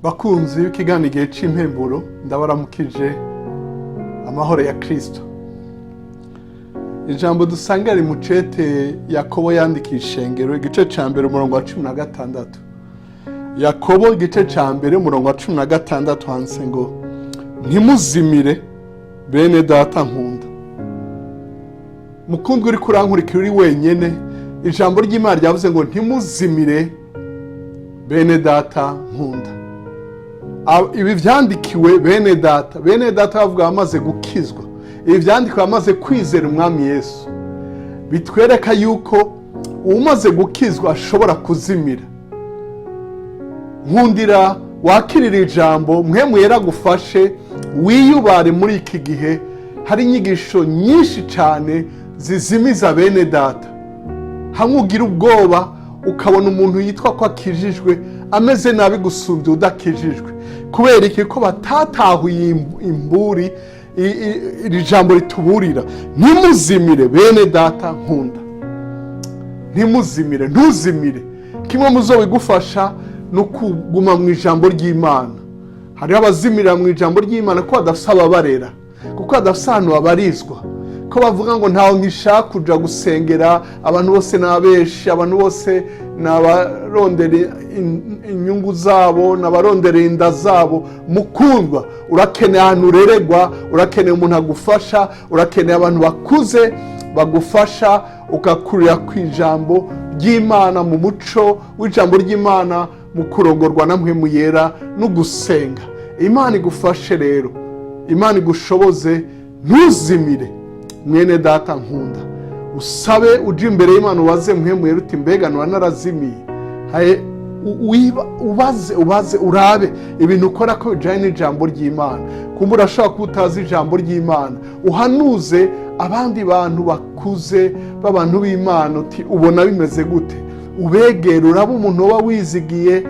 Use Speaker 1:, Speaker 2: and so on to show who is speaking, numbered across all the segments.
Speaker 1: Bakunzi b'ikiganiro Igihe cy'Impemburo, ndabaramukije amahoro ya Kirisito. Ijambo dusanga riri mu cete Yakobo yandikiye ishengero, igice cya mbere, umurongo wa 16. Yakobo igice cya mbere, umurongo wa 16, handitse ngo: "Ntimuzimire, bene Data nkunda." Mukundwa uri kurankurikira uri wenyene, ijambo ry'Imana ryavuze ngo: "Ntimuzimire, bene Data nkunda." Ibi byandikiwe bene Data. Bene Data bavuga bamaze gukizwa. Ibi byandikiwe bamaze kwizera Umwami Yesu. Bitwereka yuko umaze gukizwa ashobora kuzimira. Nkundira wakirira ijambo, Mpwemu Yera agufashe wiyubare. Muri iki gihe hari inyigisho nyinshi cyane zizimiza bene Data, hamwe ugira ubwoba ukabona umuntu yitwa ko akijijwe ameze nabi gusumbya udakijijwe. Kubera iki? Ko batatahuye imburi iri jambo rituburira: "Ntimuzimire, bene Data nkunda." Ntimuzimire, ntuzimire. Kimwe mu zo bigufasha ni ukuguma mu ijambo ry'Imana. Hariho abazimirira mu ijambo ry'Imana ko badafite ababarera, kuko badafite ahantu babarizwa, ko bavuga ngo: "Ntawe nkishaka kuja gusengera, abantu bose ni abeshi, abantu bose ni abarondera inyungu zabo, ni abarondera inda zabo." Mukundwa, urakeneye ahantu ureregwa, urakeneye umuntu agufasha, urakeneye abantu bakuze bagufasha, ugakurira ku ijambo ry'Imana, mu muco w'ijambo ry'Imana, mu kurongorwa na Mpwemu Yera no gusenga. Imana igufashe rero, Imana igushoboze, ntuzimire, mwene Data nkunda. Usabe, uje imbere y'Imana, ubaze Mpwemu Yera uti: "Mbega nura narazimiye?" Haye, ubaze, ubaze, urabe ibintu ukora ko bijyanye n'ijambo ry'Imana. Kumva urashobora kuba utazi ijambo ry'Imana, uhanuze abandi bantu bakuze b'abantu b'Imana uti: "Ubona bimeze gute?" Ubegere, urabe umuntu uba wizigiye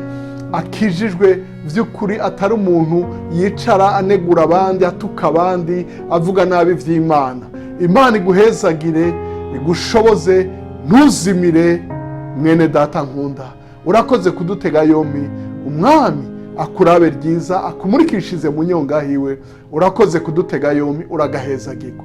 Speaker 1: akijijwe by'ukuri, atari umuntu yicara anegura abandi, atuka abandi, avuga nabi iby'Imana. Imana iguhezagire, igushoboze, ntuzimire, mwene Data nkunda. Urakoze kudutega yombi. Umwami akurabe ryiza, akumurikishije mu nyonga hiwe. Urakoze kudutega yombi, uragahezagirwa.